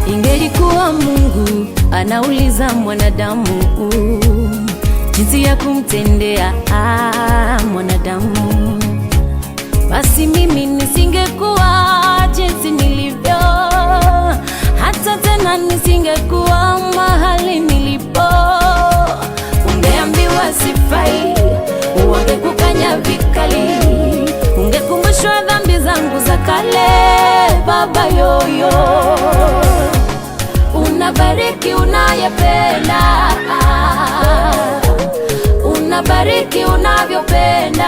Ingelikuwa Mungu anauliza mwanadamu jinsi ya kumtendea mwanadamu, basi mimi nisingekuwa jinsi nilivyo, hata tena nisingekuwa mahali nilipo. Ungeambiwa sifai, wangekukanya vikali, ungekumbushwa dhambi zangu za kale, Baba yoyo. Unabariki unayependa, unabariki unavyopenda.